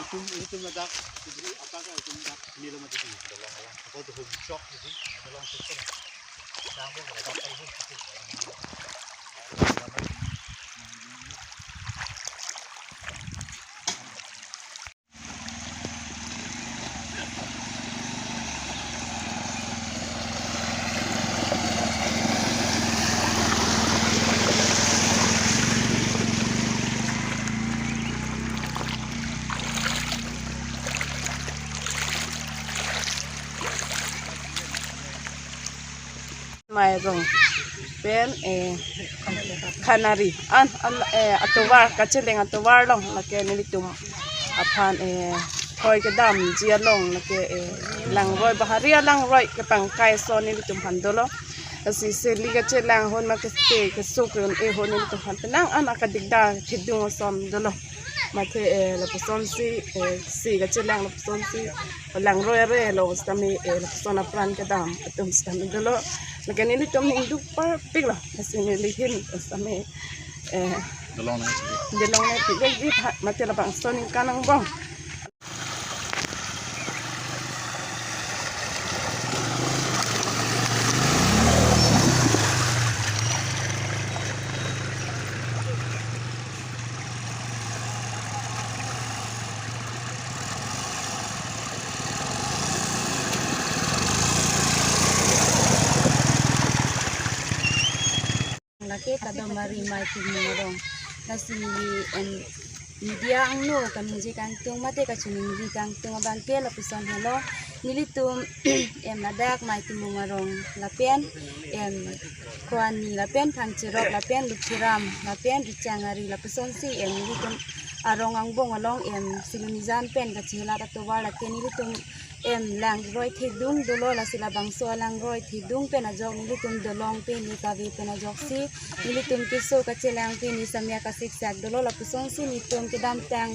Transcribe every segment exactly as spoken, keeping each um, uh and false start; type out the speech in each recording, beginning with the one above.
Tum, ilitum ladak, ilitum apa ka, ilitum dak, ini lo mati tu, dalam, dalam. Apa tu home shop tu, dalam tu kan. Dalam tu, dalam tu, dalam tu. Mairong pen, eh, Khanari an, an, eh, atovar, kacheleng atovar along lake nelitum aphan, eh, kroi kedamji along lake, eh, langroi, bahari alangroi kepangkai ason nelitum aphan dolo. Lasi seli kachelang ahut ma keste keso ke-un-e ahut nelitum aphan penang an akadikdar thedung ason dolo. Mate, eh, lapusonsi, eh, si kachelang lapusonsi, langroi are lo sitame, eh, lapuson apran kedam atum sitame dolo. Lake nelitum ning duk parpik lo, lasi neli ahin sitame, eh, dolong nangpivek, dolong nangpivekji tha, mate labangso aningkan angbong. Lake Kadomari Maitimung arong. Lasi neli, em, media angno kaningje kangtung mate kachiningje kangtung abang ke lapuson helo. Nelitum, em, ladak Maitimung arong lapen, em, Khuani lapen Phangcherok lapen Lukhiram lapen Richangari lapusonsi, em, nelitum arong angbong along, em, Silonijan pen kachelat atovar lake nelitum, em, langroi thedung dolo. Lasi labangso alangroi thedung pen ajok nelitum dolong pen ni kave pen ajoksi nelitum keso kachelang pen ni sitame kasiksak dolo. Lapusonsi nelitum kedamtang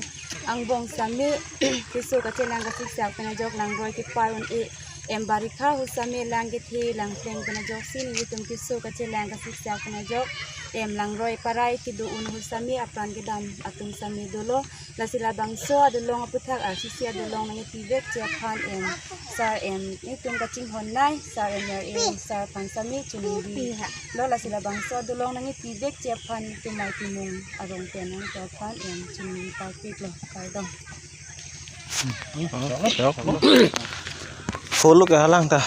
angbong sitame keso kachelang kasiksak pen ajok langroi kepar un-e, em, barikha ahut sitame lang kethe lang pleng pen ajoksi nelitum keso kachelang kasiksak pen ajok, em, langroi parai kedo un ahut sitame apran kedam atum sitame dolo. Lasi labangso adolong aputhak arsisi adolong nangkepivekji aphan, em, sar, em, nelitum kachinghon nai, sar M L A, sar aphan sitame chiningri lo. Lasi labangso adolong nangkepivekji aphan nelitum Maitimung arong pen nangkephan, em, chiningri parpik lo, kardom. Follow ke halang ta.